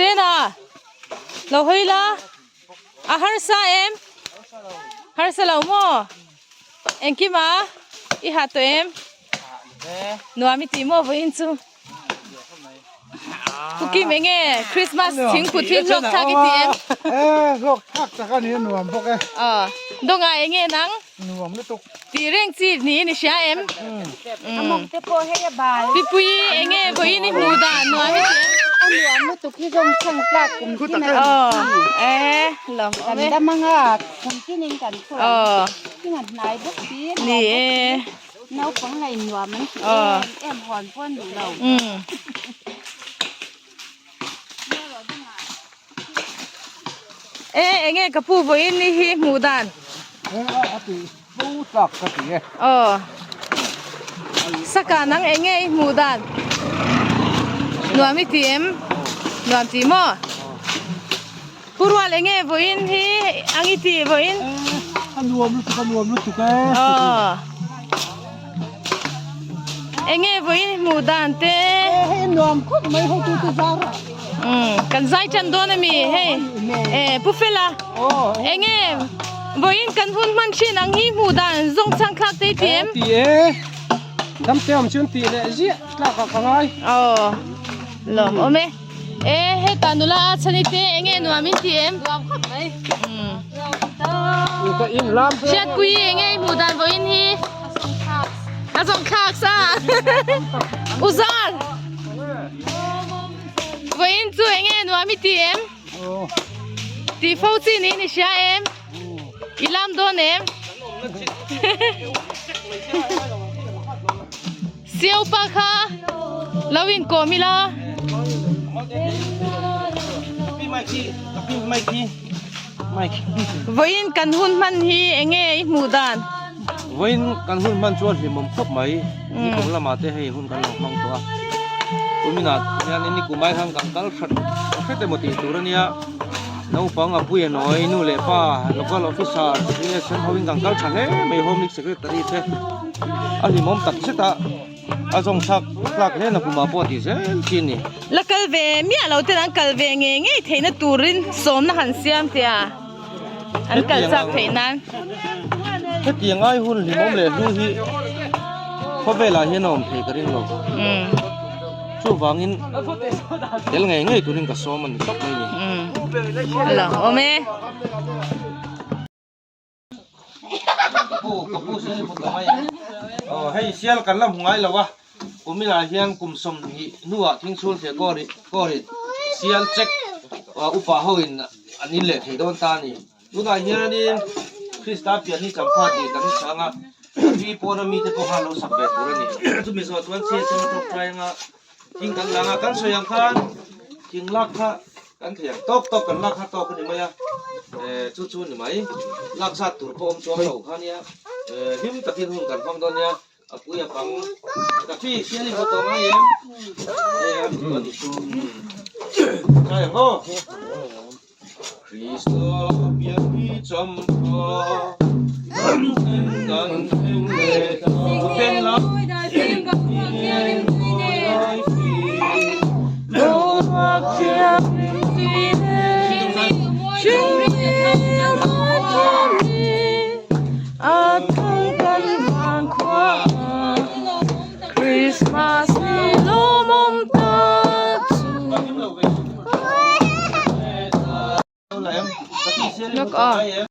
Sena lo hawi la a harsa em harsa lo maw engkima i ha tawh em nuam i tih maw vawiin chu Pu Kim enge Christmas thingput hi hlawk thlak i ti em hlawk thlak tak a ni a nuam bawk e dawngah enge nang Nuam lutuk. Tih reng chi niin i hria em? A mawng te pawh hei a bal. Pipui enge vawiin i hmuh dan nuam i ti em? A nuam lutuk hi zawng chhang tlak kum tin a ni. E lawm Kan dam anga kum tinin kan thu ang. Thing a hnai bawk si. Ni e. Naupang la in nuam an ti em em hawn pawh an duh lo. E enge ka pu vawiin ni hi hmuh dan a ti fo tlak ka ti e aw saka nang enge i hmuh dan nuam i ti em nuam ti maw pu rual enge vawiin hi ang i ti vawiin a nuam lutuk a nuam lutuk e aw Enge vawiin hmuh dan te. Hei nuam khawp mai hotu te zar a. Um kan zai tan dawn ami hei e pu fela. Enge vawiin kan hun hman thin ang hi hmuh dan zawng chhang thlak te i ti em? Ti e. Dam te awm chuan tih leh ziah tlak ah ka ngai. Aw lawm awm e. E heta nula a chhani te enge nuam in ti em? Nuam khawp mai. Um. Ka in lam. Hriatpui enge i hmuh dan vawiin hi? A zawng thlak sa. Uzar. Vawiin chu enge nuam i ti em? Ti fo chi niin i hria em? I lam dawn em? Siau pa kha lo in kawm ila. Vawiin kan hun hman hi enge i hmuh dan? Vawiin kan hun hman chuan hlimawm khawp mai. Nikum lamah te hei hun kan lo hmang tawh a. Kuminah hianin nikum ai khan kan kal that hret emaw tih tur a nia. Naupang a pui a nawi nu leh pa local officer ASM hoin kan kal tha hle mai home league secretary te a hlimawm tak zet a a zawng chak tlak hle na kumah pawh tih zel chi a ni. La kal ve miah lo ten an kal ve ngei ngei theihna turin sawmna han siam teh a an kal chak theih nan. Hetiang ai hun hlimawm leh hlu hi khawvelah hian a awm thei ka ring lo. Chuvangin tel ngei ngei turin ka sawm a ni tawp mai ni. Alo awm e. Kapu kapu sial put ang ai. Oh hei sial kan la hmu ngai lo a. Kumila hian kum 20 hnuah thingchhul theh kawri kawri sial check upa ho in an in leh thei dawn ta a ni. Tunah hianin Krista pian hi champha tih kan chhang a, mi pawna mite pawh khan lo sak ve tur a ni. Chumi zawh chuan chhiat chhema tawk trai anga thing kan lang a, kan sawi ang khan thing lak kha kan thei ang tawk tawk kan lak kha tawk a ni mai a, eh chu chu a ni mai. Lak zat tur pawh awm chuang lo kha nia, eh hlim takin hun kan hmang dawn nia, a pui a pang ka thi sial i hmu tawh ngai em? Eh a hmu a ni chu. Trai ang aw. Christmas ni lawmawm ta chu. Look oh.